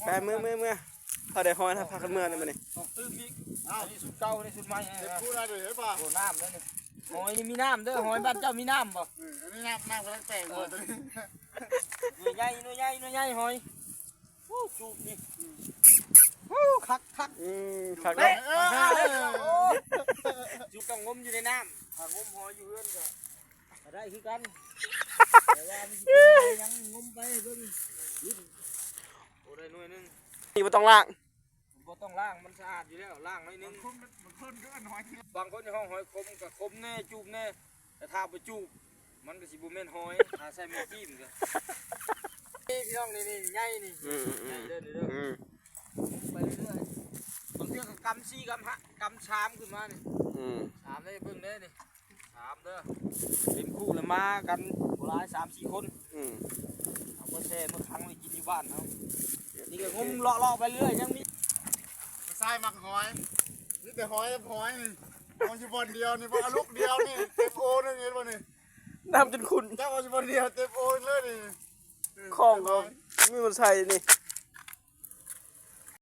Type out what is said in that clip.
ໄປ ເມືອ ເມືອ ເມືອ ເຮົາໄດ້ຮອຍ ເຮົາພາກັນເມືອແລ້ວມື້ນີ້ ຕ້ອງຕື່ມອີກ. ອ້າວ ອັນນີ້ຊຸດເກົ່າ ອັນນີ້ຊຸດໃໝ່. ເຈັບຄູໄດ້ເລີຍ ເຫັນບໍ່? ໂອ້ ນ້ຳເລີຍນີ້. ຫອຍນີ້ມີນ້ຳເດີ ຫອຍບ້ານເຈົ້າມີນ້ຳບໍ່? ເອີ ອັນນີ້ນ້ຳ ນ້ຳກຳລັງແຕກ ເອີ ຕົວນີ້. ໜ່ວຍໃຫຍ່ ໜ່ວຍໃຫຍ່ ໜ່ວຍໃຫຍ່ຫອຍ. ໂອ້ ຈູບນີ້. ໂອ້ ຄັກ ຄັກ. ອືມ ຄັກເດ້. ເອີ ເອີ ເອີ ຈູບຕ້ອງງົມຢູ່ໃນນ້ຳ ຖ້າງົມຫອຍຢູ່ເຮືອນກໍ ກໍໄດ້ຄືກັນ ແຕ່ວ່າມັນຊິເປັນຫຍັງ ງົມໄປເບິ່ງ. ໂອ້ ໄດ້ໜ່ວຍໜຶ່ງ. ນີ້ບໍ່ຕ້ອງລ້າງ ບໍ່ຕ້ອງລ້າງ ມັນສະອາດຢູ່ແລ້ວ ລ້າງໜ້ອຍໜຶ່ງ. ບາງຄົນ ບາງຄົນຮ້ອງຫອຍຂົມ ກໍຂົມແດ່ ຈູບແດ່ ແຕ່ຖ້າບໍ່ຈູບ ມັນກໍຊິບໍ່ແມ່ນຫອຍ ຖ້າໃສ່ມືຈີ້ມກໍ. ນີ້ພີ່ນ້ອງ ນີ້ ນີ້ໃຫຍ່ນີ້. ອືມ ໃຫຍ່ເດີ ນີ້ເດີ. ອືມ ໄປເລື້ອຍໆ ບາງເທື່ອກໍກຳສີ່ ກຳຫ້າ ກຳສາມຂຶ້ນມານີ້. ອືມ ສາມເດ້ ເບິ່ງເດ້ນີ້ ສາມເດີ. ເຕັມຄູ່ລະມາກັນບໍ່ຫຼາຍ ສາມສີ່ຄົນ. ອືມ ເອົາມາແຊ່ມາຂັງໄວ້ກິນຢູ່ບ້ານເຮົາ. ນີ້ກໍງົມເລາະໆໄປເລື້ອຍ ຍັງມີ. ຜູ້ຊາຍມັກຫອຍ ມີແຕ່ຫອຍກັບຫອຍນີ້. ເອົາຢູ່ບ່ອນດຽວນີ້ ບໍ່ເອົາລູກດຽວນີ້ ເຕັມໂອໜຶ່ງ ເຫັນບໍ່ນີ້? ນ້ຳຈົນຂຸ້ນ ເຈົ້າເອົາຢູ່ບ່ອນດຽວ ເຕັມໂອເລີຍນີ້. ຂອງກໍມີບ່ອນໃສ່ນີ້.